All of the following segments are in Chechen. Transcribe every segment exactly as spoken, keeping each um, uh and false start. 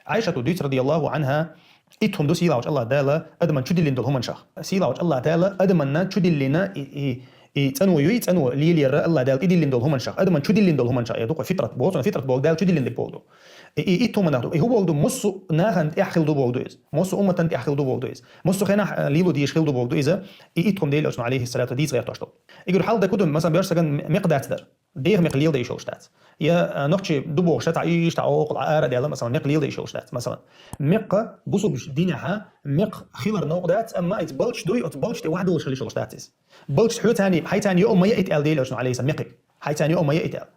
Ӏайшата дуьйцу, радияллаху Ӏанха, итт хӀума ду сийлахьчу Аллах Дала адаман чу диллина долу хӀуманашах. Сийлахьчу Аллах Дала адаманна чу диллина и, и, и цӀано юй, цӀано лелийра Аллах Дала тӀедиллина долу хӀуманашах. Адаман чу диллина долу хӀуманашах, э, ду кху фитрат боху, цунах фитрат боху, Дала чу диллина дерг боху ду. И, и итт хӀума нах ду. И хӀун боху ду? Массо а нахана тӀехь хила ду боху ду иза. Массо а умматана тӀехь хила ду боху ду иза. Массо а хенахь, э, лело дезаш хила ду боху ду иза. И итт хӀума Делан Элчано, алейхиссалату, дийца гӀертош ду. И гур хьал дан ку ду, масала, боьрша сагана мекх дац дар. Деха мекх леладайш йолуш дац. Я, а, нохчи ду бохуш ца, иштта оха ара а даьлла, масала, мекх леладайш йолуш дац, масала. Мекх бусулба динехь мекх хилар новкъа дац, амма иза балча дуй, оцу балча тӀе вахь долуш хила йиш йолуш дац иза. Балча хьоьцарний, хьайцарний йоӀ ма яа итт аьлла Делан Элчано, алейхиссалам, мекхиг. Хьайцарний йоӀ ма яа итт аьлла.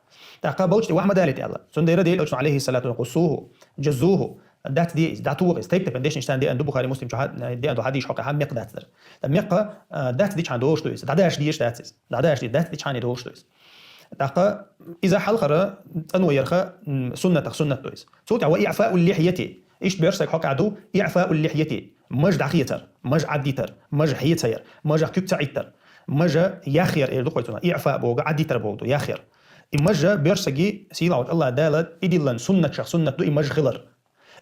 ТӀаккха балча тӀе вахь ма далийта аьлла. Цундела Делан Элчано, алейхиссалату, къуссуху, жаззуху, дац де иза, дӀатуху иза. Тайп-тайпана дешнаш царна деана ду, Бухари, Муслим чу хьа-, деана ду хьадийш хьокъехь мекх дац дар. ТӀа мекх, а, дац дичхьана долуш ду иза. ДӀадаша дезаш дац иза. ДӀадаша де, дац дичхьана долуш ду иза. ТӀаккха иза хьалхара цӀано ярх, м, суннатах суннат ду иза. Цул тӀаьхьа ва иӀфаул лихьяти. Иштта боьрша саг хьокъехь ду иӀфаул лихьяти. Маж дӀахецар, маж Ӏаддитар, маж хьеца яр, мажах куьг ца Ӏиттар, мажа яхъяр эр ду кхуьйцунах. ИӀфа боху, Ӏаддитар боху ду, яхъяр. И мажа боьрша саги сийлахьчу Аллах Дала тӀедиллина суннатшах суннат ду и маж хилар.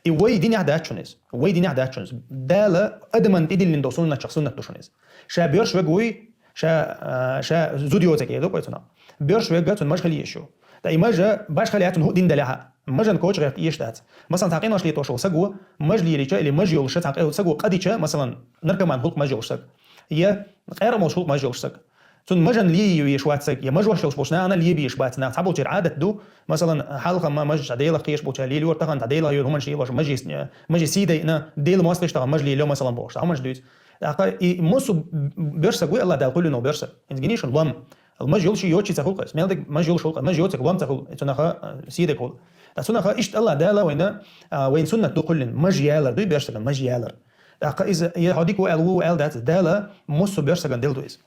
И вай динехь дац шуна иза. Вай динехь дац шуна иза. Дала адаман тӀедиллина долу суннатшах суннат ду шуна иза. Ша боьрша вег вуй, ша, а, ша зуда йоцург эр ду кхуьйцунах. Боьрша вега цунна маж хила езаш ю. ТӀа и мажа башхалла яц цунна хӀуъа дин далехьа. Мажан коча гӀерта езаш дац. Масалан, цхьа къинош летош волу саго маж лелийча или маж йолуша цхьа къе-, саго къа дича, масалан, наркоман хӀуллакх маж йолуш саг. Я къаьркъа молуш хӀуллакх маж йолуш саг. Цунна мажан ле езаш вац саг, я мажош йолуш болчу нахана ле безаш бац нах. Цхьаболчеран Ӏадат ду, масалан, хьалха ма мажа цхьа Делах кхеташ болчара лелайора, тахана цхьа Делах йолу хӀуманаш лелош, мажис-, мажи сий дайна, Дела мостагӀчу тахана мажа лелайо, масалан, бохуш. Цхьа хӀуманаш дуьйцу. ТӀаккха и массо а боьрша саг вуй, Аллах Дала кхоьллина волу боьрша саг. ХӀинца гиний шуна лом. Мажа йолуш йоцуш ца хуьлу кхуьйсу. Мел дерг мажа йолуш хуьлу кхуьйсу. Мажа йоцург лом ца хуьлу. Цунах, а, сий дерг хуьлу. Ткъа цунах иштта Аллах Дала вайна, а, вайна суннат ду кхоьллина. Мажа ялар дуй боьрша сагана, мажа ялар. ТӀаккха иза, я хьо дика ву аьлла, ву аьлла дац, Дала массо а боьрша сагана делла ду иза.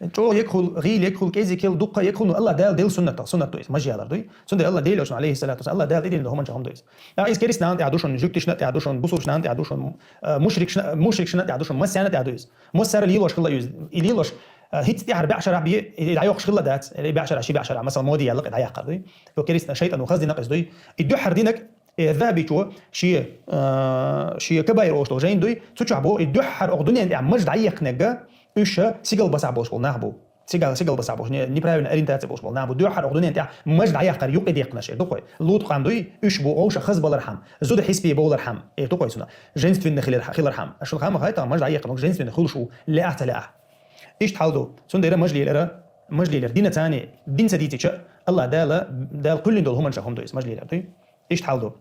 ЧӀогӀа егхула, гӀийла егхула, кӀезиг хила, дуккха егхула, Аллах Дала делла суннатах суннат ду иза, мажа ялар дуй. Цундела Аллах Делан Элчано, алейхиссалату вассалам, Аллах Дала тӀедиллина долу хӀуманашах хӀума ду иза. ТӀаккха иза керстанна тӀехь ду шуна, жуьгташна тӀехь ду шуна, бусулбашна тӀехь ду шуна, а, мушрикшна, мушрикшна тӀехь ду шуна, массарна тӀехь ду иза. Массара лелош хила ю иза. И лелош, а, хӀинца тӀаьхьара бӀе шарахь бен, и дӀайоккхуш хила дац, или бӀе шарахь, ши бӀе шарахь, масалан, моде яьлла, и дӀаяккхар дуй. Цу керстанна шайтӀано хаза дина иза дуй. И дуьххьара динарг, э, ЗахӀабичо шен, а, шен Кабаир олуш долу жайна дуй, цу чохь боху, и дуьххьара оха дуьнен тӀехь мажа дӀаекхнарг, уьш сигал басахь болуш болу нах бу. Сигал, сигал басахь болуш, не-, неправильная ориентация болуш болу нах бу. Дуьххьара оха дуьнен тӀехь мажа дӀаяккхар юкъа декхнарш эр ду кхуьй. Луту къам дуй, уьш бу, уьш хаза балархьама, зуда хьисапе бовлархьама, эр ду кхуьй цунах. Женственный хилар-, хилархьама. Шуна хама хайтахь, мажа дӀаекхнарг женственный хуьлуш ву, лаахь а, ца лаахь а. Иштта хьал ду. Цундела мажа лелара, мажа лелар дина царна, дин ца дийцича, Аллах Дала, Дала кхоьллина долу хӀуманашах хӀума ду иза, мажа лелар дуй. Иштта хьал ду.